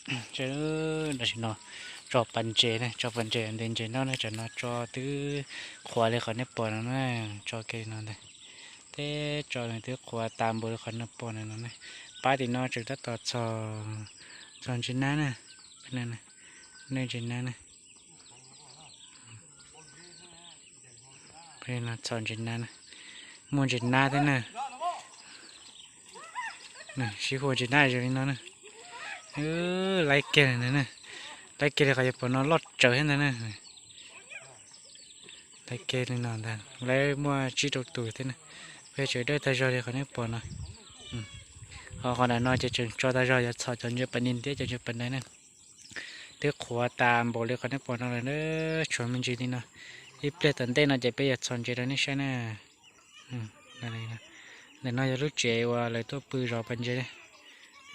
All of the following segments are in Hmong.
Tam sim no tso pas ntses na, tso pas ntses ntes ntses noj na, tam sim no tso twb qhuav li qhov nej pom no na, tso kiag li no ntag. Teb tso nws twb qhuav tas npaum li qhov nej pom no no na. Pab tim no tseem tab tom txhom ntses nab na, nej ntses nab na. Txhom ntses nab, muaj ntses nab thiab na. Sib hua ntses nab zoo li no na. Laib kiag li na, laib kiag li qhov yog pom no loj tsawv thiab ntag na. Laib kiag li no ntag, laib muaj tsib rau tus thiab na. Peb tseem dawb tag zog li qhov nej pom no. Ho qhov ntawm no ces tseem tso tag zog, yuav txhom cov ntses pas nis thiab cov ntses pas nais na. Twb qhuav tas npaum li qhov nej pom no lawm, tshuav me ntsis li no. Ib pliag tom ntej no ces peb yuav txhom ntses rau nej saib na. Ntawm no yog lub tsev uas lawv tuaj pw zov pas ntses,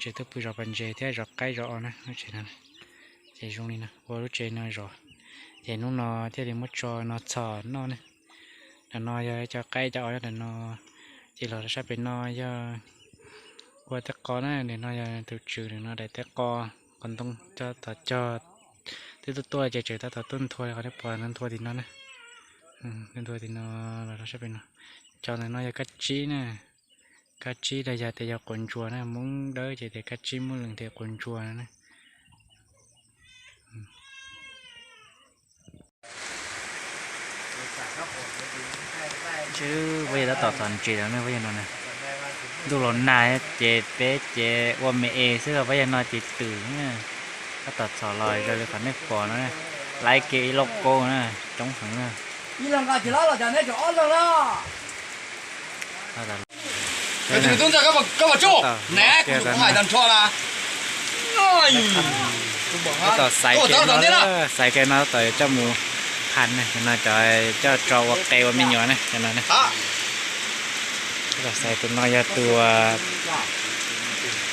tsev tuaj pw zov pas ntses thiab zov qaib zov os na, lub tsev no. Ces zoo li no ua lub tsev no zov, ces hnub no thiaj li muab tso no txhom noj ne. Ntawm no yog cov qaib cov os nyob ntawm no, ces los rau sab pem no yog ua tej qos na, ntawm no yog tus tswv, ntawm no daim teb qos, qos ntoo coj tom cog. Twb tuaj tuaj ces tseem tab tom tuaj nthua li qhov nej pom no, nthua tim no na. Nthua tim no los rau sab pem no. Cov ntawm no yog kab tsib na, kab tsib los yog tias yog quav ntsuas na, Hmoob Dawb ces tias kab tsib, Hmoob Lees tias quav ntsuas na. Peb yog tab tom txhom ntses lawm ne, peb yog no na. Ntuj los nag ces peb ces ua me es xwb, peb yog no ces twm na. Tab tom txhom los zoo li qhov nej pom no, laib kiag ib lauj kaub na, coob heev na. Tab tom xaiv kev no, xaiv kev no tab tom coj mus phas na, no cov coj tso ua qe ua me nyuam na, cov no na. Tab tom xaiv tus no yog tus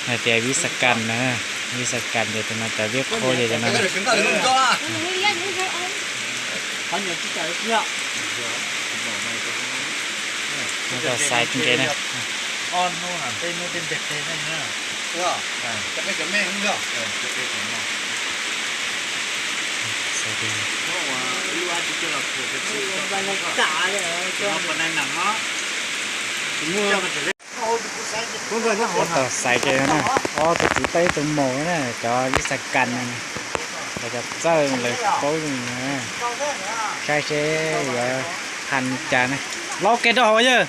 hais tias vib xa kas na, vib xa kas ces tus no cov vib qhaub ces cov no na. Tab tom xaiv ntses na. Tab tom xaiv ces no na, ob tug txiv taw ib tug maum na, cov vib xa kas no, cov txawj lawv paub na. Saib seb yuav phas li cas na. Laub kiag rau hauv yawg.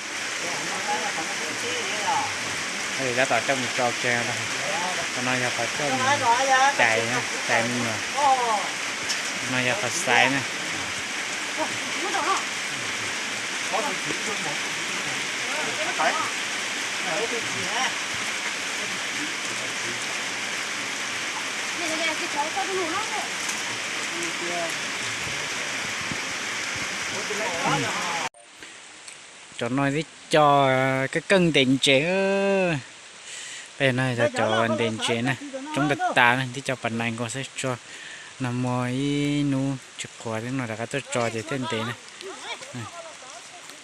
Tab tom coj mus tso kiag no. Qhov no yog qhov coj mus cais, cais me nyuam. No yog qhov xaiv na. Cov no tib co keej keej ntes ntses. Peb no yog cov ntes ntses na, coob tag tas na, tib co pas nais nkaus xwb tso. Nag hmo ib hnub tsis qhuav, hnub no rov qab tuaj tso ces thiaj ntes na.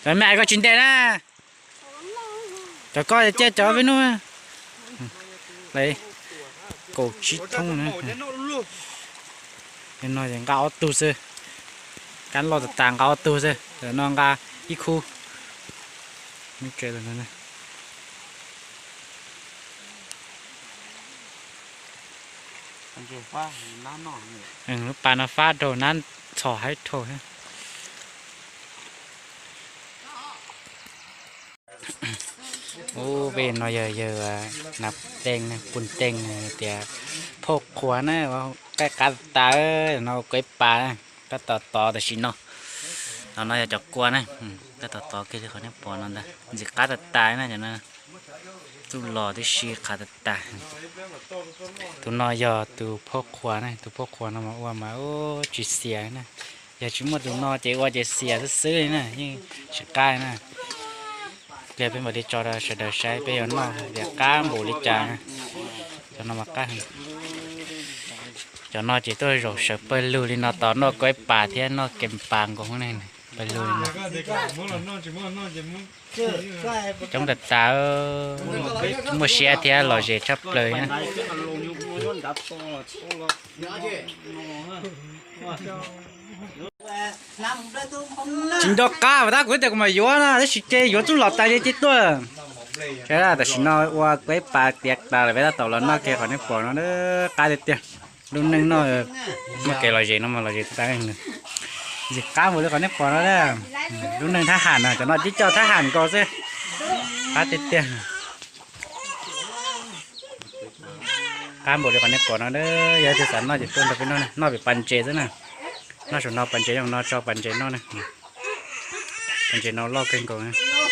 Cov me ais koj tsis ntes na. Cov ko ces cia cov peb nub. Kaum tsib thoob na. No ces nqa ob tug xwb. Kab loj tas tas nqa ob tug xwb, no nqa ib khub. Lub pas no fab rau nab txhom haib rau. Ub, peb no yog yawg Nas Teej, Pun Teej tias phauj qhua na, qaij qab tas no kuv ib pas tab tom tod tam sim no. Los no yog cov kua na, tab tom tod kiag li qhov nej pom no ntag, ntxim qab tas tas na cov no. Txuj lom tib si qhav tas tas. Tus no yog tus phauj qhua na, tus phauj qhua no mas ua mas ub tsis xiam na. Yog tsis muaj tus no ces ua ces xiam xwb xwb li na, yeej tsis qab na. Pliag peb mam li tso rau sawv daws saib peb yuav noj tias qab npaum li cas. Cov no mas qab. Cov no ces tuaj zaum sawv pawg lug li no tos noj kuaib pas thiab noj kev pas nkaus ne, pawg lug li no. Coob tas tas, muaj siab thiab lom zem tshaj plaws na. Tsis nco qab tab kuv tias kuv mam yuav na, tab sis ces yuav txuj lom tas ces ces tuaj. Tam sim no ua peb pas tiav tas lawm, peb tab tom los noj kiag qhov nej pom no, qab tiag tiag. Lub neej no muaj kev lom zem no mas lom zem tas. Ntxim qab npaum li qhov nej pom no, lub neej thab ham no cov no tib co thab ham nkaus xwb. Qab tiag tiag. Qab npaum li qhov nej pom no, yog leej twg xav noj ces tuaj nrog peb noj, noj pem pas ntses xwb na. Noj saum no pas ntses, noj tso pas ntses noj na. Pas ntses no loj kawg nkaus.